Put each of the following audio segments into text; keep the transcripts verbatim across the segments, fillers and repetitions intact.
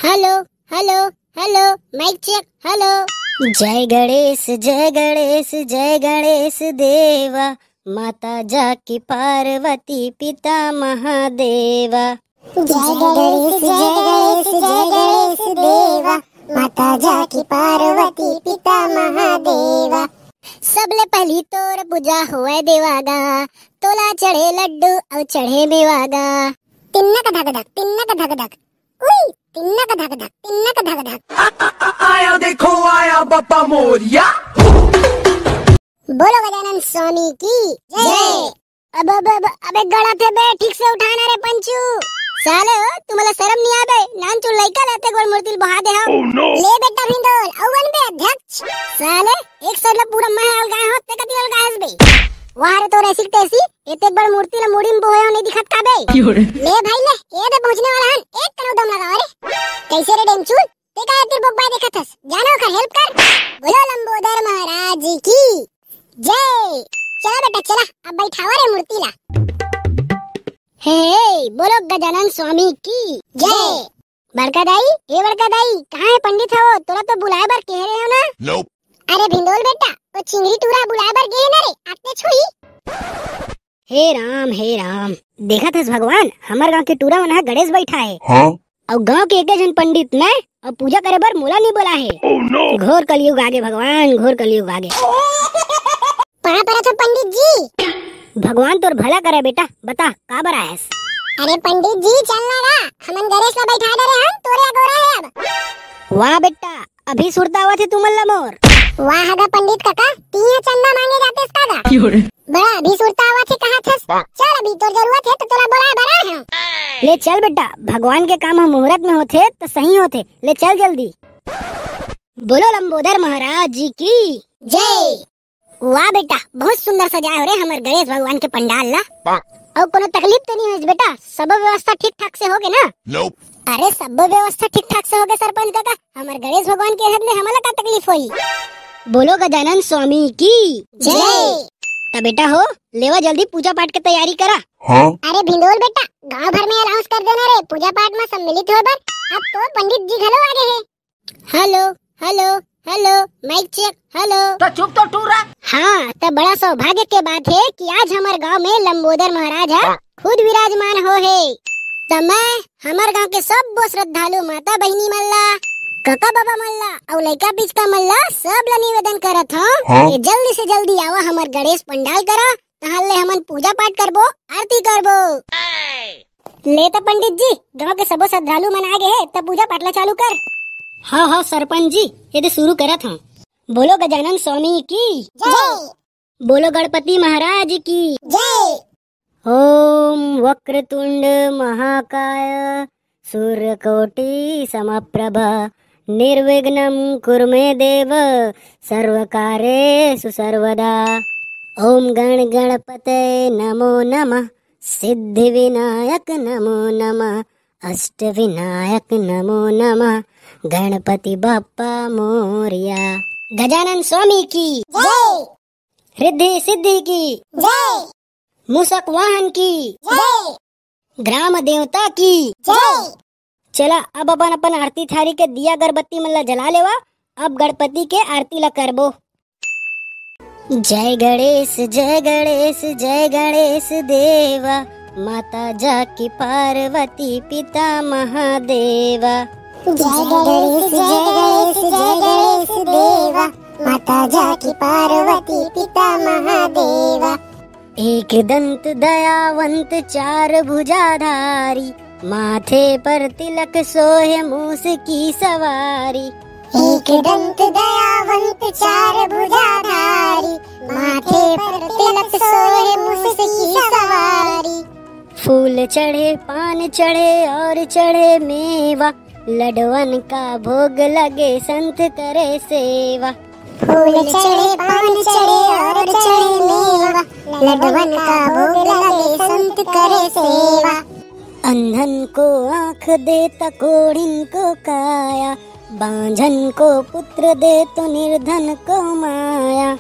Hello, hello, hello, mike check, hello. जय गणेश, जय गणेश, जय गणेश देवा, माता जाकी पार्वती पिता महादेवा। जय गणेश, जय गणेश, जय गणेश देवा, माता जाकी पार्वती पिता महादेवा। सबले पहली तोर पूजा होवय देवा गा, तोला चढ़े लड्डू अउ चढ़े मेवा गा। तिन्नक धक धक, तिन्नक धक धक, उई, तिन्नक धक धक, तिन्नक धक धक। आ, आ, आ, आया देखो आया बापा मोरिया। बोलो गजानन स्वामी की जय। अब, अब, अब, अबे गड़ा थे बे, ठीक से उठा ना रे पंचू। साले हो, तुम्हाला शरम नहीं आवे? नानचुन लइका लेते गोड़ मूर्ति ल बहा दे हो। Oh no! ले बेटा भिंडोल, अवन बे अध्यक्ष। साले, एक side ला पूरा मैं अलगाए हो, ते कति अलगाए हस बे? वाह रे, तो ऐसी तैसी, एते बड़ मूर्ति ला मुड़ी में बोहे हो, नहीं दिखत का बे? क्यों रे? ले भाई ले, ये दे पहुंचने वाला हन, एक कनऊ दम लगा रे। कैसे रे डेमचुन? ते का एतिर बोकबाय देखत हस? जानो ओकर help कर। बोलो लंबोदर महाराज की जय। चला बेटा चला, अब बैठावा रे मूर्ति ला। हे, हे, बोलो गजानन स्वामी की जय। बड़का दाई, ए बड़का दाई, कहाँ है पंडित हो? तोला तो बुलाए बर कह रहे हो ना। Nope. अरे भिंडोल बेटा, वो चिंगरी टूरा बुलाए बर गे है ना रे, आते छुई। हे राम, हे राम, देखत हस भगवान, हमर गांव के टूरा मन ह गणेश बैठा है। हाँ। अउ गांव के एके झन पंडित मैं, अउ पूजा करे बर मोला नहीं बोला है। Oh no! घोर कलयुग आगे भगवान, घोर कलयुग आगे। पाँव परत हो पंडित जी। भगवान तोर भला करे बेटा, बता काबर आयस? अरे पंडित जी, चल ना गा, हमन गणेश ला बैठा डरे हन, तोरे अगोरा है अब। वाह बेटा, अभी सुरता आवत हे तुमन ला मोर। वाह गा पंडित कका, तिही चंदा मांगे जातेस का गा? क्यों रे? बड़ा अभी सुरता आवत हे कहाथस। चल अभी तोर जरूरत हे तो तोला बोलाए बर आए हंव। ले चल बेटा, भगवान के काम ह मुहूर्त में होथे त सही होथे। ले चल जल्दी। बोलो लंबोदर महाराज जी की जय। वाह बेटा, बहुत सुंदर सजाए हो रे हमर गणेश भगवान के पंडाल ला। अउ कोनो तकलीफ तो नहीं होइस बेटा? सब व्यवस्था ठीक ठाक से होगे ना? Nope. अरे सब व्यवस्था ठीक ठाक से होगे सरपंच काका, हमर गणेश भगवान के रहत ले हमला का तकलीफ होही? बोलो गजानन स्वामी की जय। त बेटा हो, लेवा जल्दी पूजा पाठ के तैयारी करा। हाँ। अरे भिंडोल बेटा, गांव भर में announce कर देना रे, पूजा पाठ में सम्मिलित होए बर। अब तो पंडित जी घलो आगे हे। Hello, hello, hello, mike check, hello. तो चुप तो टूरा। हाँ, त बड़ा सौभाग्य के बात हे कि आज हमर गांव में लंबोदर महाराज ह खुद विराजमान हो हे। त मैं हमर गांव के सब्बो श्रद्धालु माता बहिनी मन ला, कका बाबा मन ला अउ लइका पिचका मन ला, सब ला निवेदन करत हंव हाँ। कि जल्दी से जल्दी आवा, हमर गणेश पंडाल करा, तहां ले हमन पूजा पाठ करबो, आरती करबो। ले त पंडित जी, गांव के सबो श्रद्धालु मन आ गे हे, त पूजा पाठ ला चालू कर। हाँ हाँ सरपंच जी, ये दे शुरू करत हंव। बोलो गजानन स्वामी की जय। बोलो गणपति महाराज की जय। ओम वक्रतुंड महाकाय सूर्यकोटि समप्रभ निर्विघ्नं कुरु मे देव सर्वकार्येषु सर्वदा। ओम गण गणपते नमो नमः, सिद्धि विनायक नमो नमः, अष्ट विनायक नमो नमः, गणपति बप्पा मोरिया। गजानन स्वामी की जय। रिद्धि सिद्धि की जय। मूसक वाहन की जय। ग्राम देवता की जय। चला, अब अपन अपन आरती थारी के दिया अगरबत्ती मन ला जला लेवा। अब गणपति के आरती ला करबो। जय गणेश, जय गणेश, जय गणेश देवा, माता जाकी पार्वती पिता महादेवा। जय गणेश, जय गणेश, जय गणेश देवा, माता जाकी पार्वती पिता महादेवा। एक दंत दयावंत चार भुजाधारी, माथे पर तिलक सोहे मूस की सवारी। एक दंत दयावंत चार भुजाधारी, माथे पर तिलक सोहे मूस की सवारी। फूल चढ़े, पान चढ़े और चढ़े मेवा, लडवन का भोग लगे संत करे सेवा। फूल चढ़े, पान चढ़े और चढ़े मेवा, लडवन का भोग लगे संत करे सेवा। अंधन को आंख दे त कोढ़िन को काया, बांझन को पुत्र दे तो निर्धन को माया।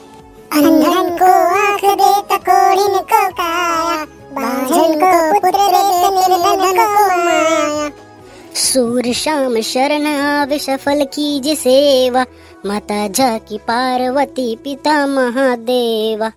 अंधन को आंख दे त कोढ़िन को काया, बांझन को पुत्र दे तो निर्धन को माया। सूर श्याम शरण आवे सफल कीजे सेवा, माता जाकी पार्वती पिता महादेवा।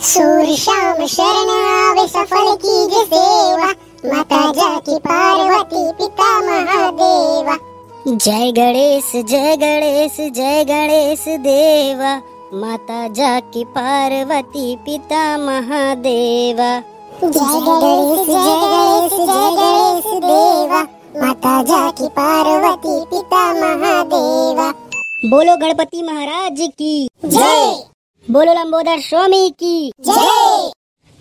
सूर श्याम शरण आवे सफल कीजे सेवा, माता जाकी पार्वती पिता महादेवा। जय गणेश जय गणेश जय गणेश देवा, माता जाकी पार्वती पिता महादेवा। जय गणेश जय गणेश जय गणेश देवा, माता जाकी पार्वती पिता महादेवा। बोलो गणपति महाराज की जय। बोलो लंबोदर स्वामी की जय।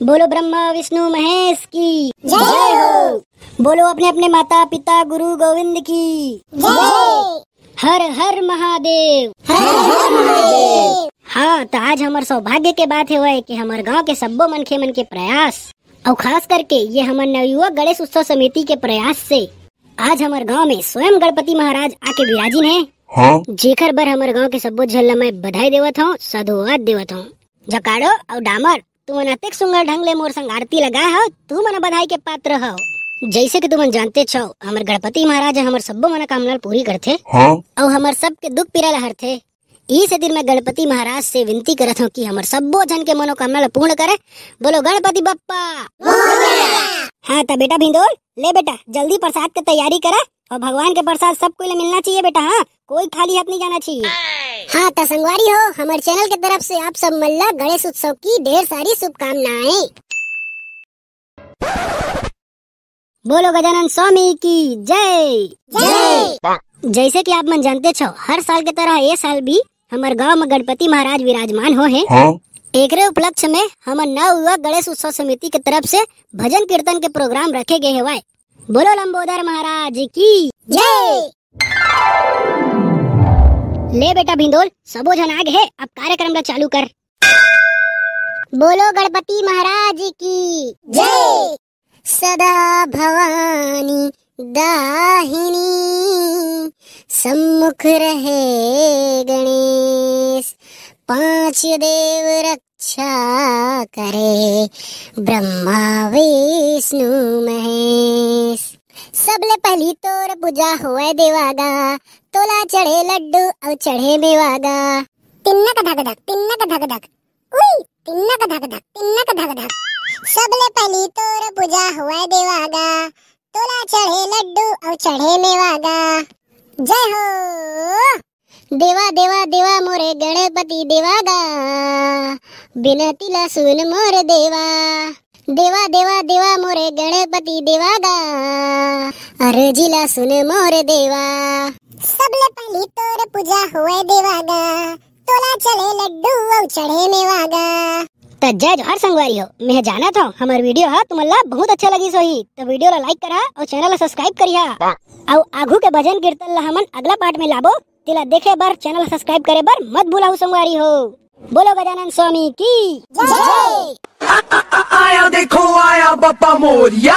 बोलो ब्रह्मा विष्णु महेश की जय हो। बोलो अपने अपने माता पिता गुरु गोविंद की जय। हर हर महादेव। हर हर महादेव। हाँ, त आज हमर सौभाग्य के बात हवय कि हमर गांव के सब्बो मनखे मन के प्रयास अउ खास करके ये हमर नवयुवक गणेश उत्सव समिति के प्रयास से आज हमर गांव में स्वयं गणपति महाराज आके विराजिन हे। हाँ। जेकर बर हमर गांव के सब्बो झन ल मैं बधाई देवत हौं, साधुवाद देवत हौं। जकाड़ो अउ डामर, तुमन अतेक सुंदर ढंग ले मोर संग आरती लगाए हव, तुमन बधाई के पात्र हव। जइसे कि तुमन जानते छव, हमर गणपति महाराज हमर सब्बो मनोकामना ल पूरी करथे। हाँ। अउ हमर सबके दुख पीरा ल हरथे। इही सेतिर मैं गणपति महाराज से विनती करत हौं कि हमर सब्बो झन के मनोकामना ल पूर्ण करे। बोलो गणपति बप्पा। हाँ त बेटा भिंदोल, ले बेटा, जल्दी प्रसाद के तैयारी करा अउ भगवान के प्रसाद सब कोई ल मिलना चाहिए बेटा। हाँ, कोई खाली हाथ नहीं जाना चाहिए। हाँ त संगवारी हो, हमर चैनल के तरफ से आप सब मन ल गणेश उत्सव की ढेर सारी शुभकामनाएं। बोलो गजानन स्वामी की जय। जय। जैसे कि आप मन जानते छव, हर साल के तरह ये साल भी हमर गांव में गणपति महाराज विराजमान हो हे। हाँ। एकरे उपलक्ष्य में हमर नवयुवक गणेश उत्सव समिति के तरफ से भजन कीर्तन के प्रोग्राम रखे गए हवय। बोलो लंबोदर महाराज की जय। ले बेटा भिंदोल, सबो झन आ गए हे, अब कार्यक्रम ला चालू कर। बोलो गणपति महाराज की जय। सदा भवानी दाहिनी, सम्मुख रहे गणेश, पांच देव रक्षा करे, ब्रह्मा विष्णु महेश। सबले पहली तोर पूजा होवय देवा गा, तोला चढ़े लड्डू अउ चढ़े मेवा गा। तिन्नक धक धक, तिन्नक धक धक, उई, तिन्नक धक धक, तिन्नक धक धक। सबले पहली तोर पूजा होवय देवा गा, तोला चढ़े लड्डू अउ चढ़े मेवा गा। जय हो। देवा, देवा, देवा मोरे गणपति देवा गा, बिनती ला सुन मोर देवा। देवा, देवा, देवा मोरे गणपति देवा गा, अरजी ला सुन मोर देवा। सबले पहली तोर पूजा होवय देवा गा, तोला चढ़े लड्डू अउ चढ़े मेवा गा। त जय जोहार संगवारी हो, मैं जानत हौं हमर वीडियो ह तुमन ला बहुत अच्छा लगिस होही, त वीडियो ला लाइक करा अउ चैनल ला सब्सक्राइब करिहा। अउ आघू के भजन कीर्तन ला हमन अगला पार्ट में लाबो, तेला देखे बर चैनल ला सब्सक्राइब करे बर मत भूलाहू संगवारी हो। बोलो गजानन स्वामी की जय। आ, आ, आ, आया देखो आया बप्पा मोरिया।